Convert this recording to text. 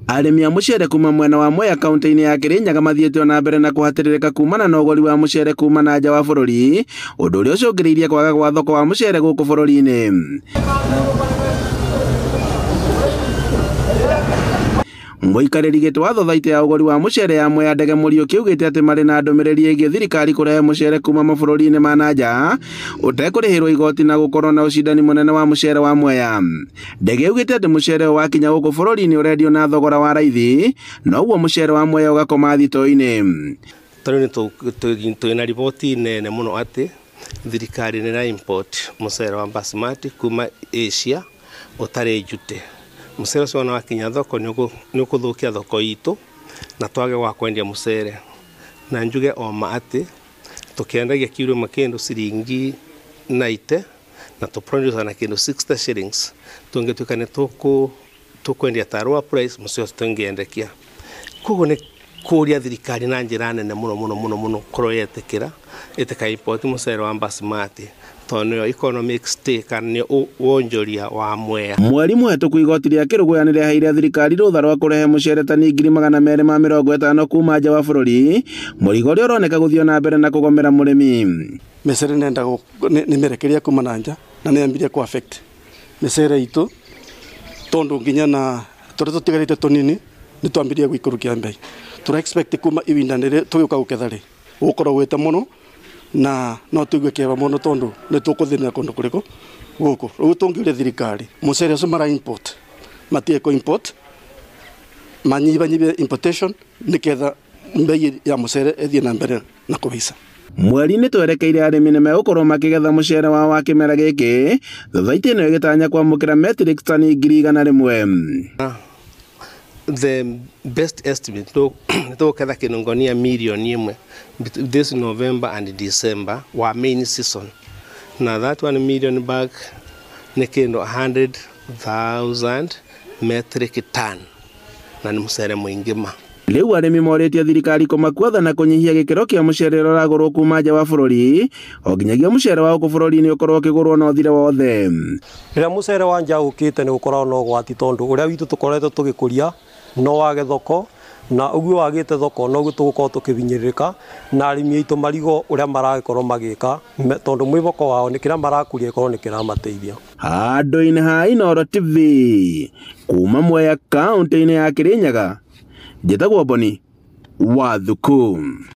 Arĩmi a mũcere kuma mwena wa Mwea kaunti-inĩ ya Kirinyaga mathiĩte ona mbere na kũhatĩrĩrĩka kumana na ũgũri wa mũcere kuma na nja wa bũrũri, ũndũ ũrĩa ũcũngĩrĩirie kwaga gwa thoko wa mũcere gũkũ bũrũri-inĩ. Mũikarĩri gĩtĩ wa thothaitĩ ya ũgũri wa mũcere ya Mwea Ndege Mũriũki augĩte atĩ marĩ na ndũmĩrĩri ĩgiĩ thirikari kũrehe mũcere kuma mabũrũri-inĩ ma na nja ũtekũrĩhĩrwo igoti na gũkorwo na ũcindani mũnene wa mũcere wa Mwea. Ndege augĩte atĩ mũcere ũyũ wakinya gũkũ bũrũri-inĩ ũrendio na thogora wa raithi, noguo mũcere wa Mwea ũgakoma thitoo-inĩ. Tarĩu nĩ twĩna riboti nene mũno atĩ thirikari nĩ ĩra import mũcere wa basmati kuma Asia ũtarĩ njute. Mũcere ũcio wona wakinya thoko nĩ ũkũthũkia thoko itũ na twage gwa kwendia mũcere. Na njuge o ma atĩ tũkĩendagia kiro ĩmwe kĩndũ ciringi 90 na tũ na kĩndũ 60 shillings, tũngĩtuĩka nĩ tũkwendia ta lower price mũcere ũcio tũngĩendekia. Koguo nĩ kũria thirikari na njĩra nene mũno mũno mũno mũno korwo yetĩkĩra ĩtĩka import mũcere wa basmati tondũ nĩyo economic stake kana nĩyo wonjoria wa Mwea. Mweri mũhetũku igoti rĩa Kĩrũgũya nĩ rĩaheire thirikari rũtha rwa kũrehe mũcere tani 250,000 kuma nja wa bũrũri, mũrigo ũrĩa ũroneka gũthiĩ na mbere na kũgomera mũrĩmi. Mĩcere nĩ mĩrekeria kuma na nja na nĩ yambirie kũ affect mĩcere itũ tondũ nginya na tũrĩa tũtigarĩte tũnini nĩ twambirie gũikũrũkia mbei. Tũra expect kuma ihinda rĩrĩ tũgĩũka gũketha rĩ gũkorwo gwĩte mũno na no tuigue kĩeva mũno tondũ nĩ tũkũthĩnĩra kũndũ kũrĩkũ gũkũ. Rĩu tũngĩũria thirikari mũcere ũcio mara import matige kũ import, manyihanyihie importation nĩgetha mbei ya mũcere ĩthiĩ na mbere na kũhaica. Mweri-inĩ twerekeire arĩmi nĩ megũkorwo makĩgetha mũcere wao wa kĩmera gĩkĩ, thothaitĩ ĩno ĩgĩtanya kwamũkĩra metric tani 100,000. The best estimate tũgũketha kĩndũ ngonia mirioni 1 this November and December wa main season, na that 1 million bag nĩ kĩndũ 100,000 metric ton na nĩ mũcere mũingĩ ma. Rĩu arĩmi morĩtie thirikari kũmakuatha na kũnyihia gĩkĩro kĩa mũcere ũrĩa ũragũrwo kuma nja wa bũrũri o nginyagia mũcere wa gũkũ bũrũri-inĩ ũkorwo ũkĩgũrwo na ũthire wothe. Rĩrĩa mũcere wa nja ũkĩte nĩ gũkoragwo na ũgwati tondũ ũrĩa witũ tũkoretwo tũgĩkũria no wage thoko, na ũguo wagĩte thoko noguo tũgũkorwo tũkĩhinyĩrĩrĩka na arĩmi aitũ marigo ũrĩa maragĩkorwo magĩka tondũ mwĩhoko wao nĩ kĩrĩa marakũria ĩkorwo nĩ kĩramateithia. Handũ-inĩ ha Inooro TV kuma Mwea kaunti-inĩ ya Kirinyaga, njĩtagwo Boni wa Thuku.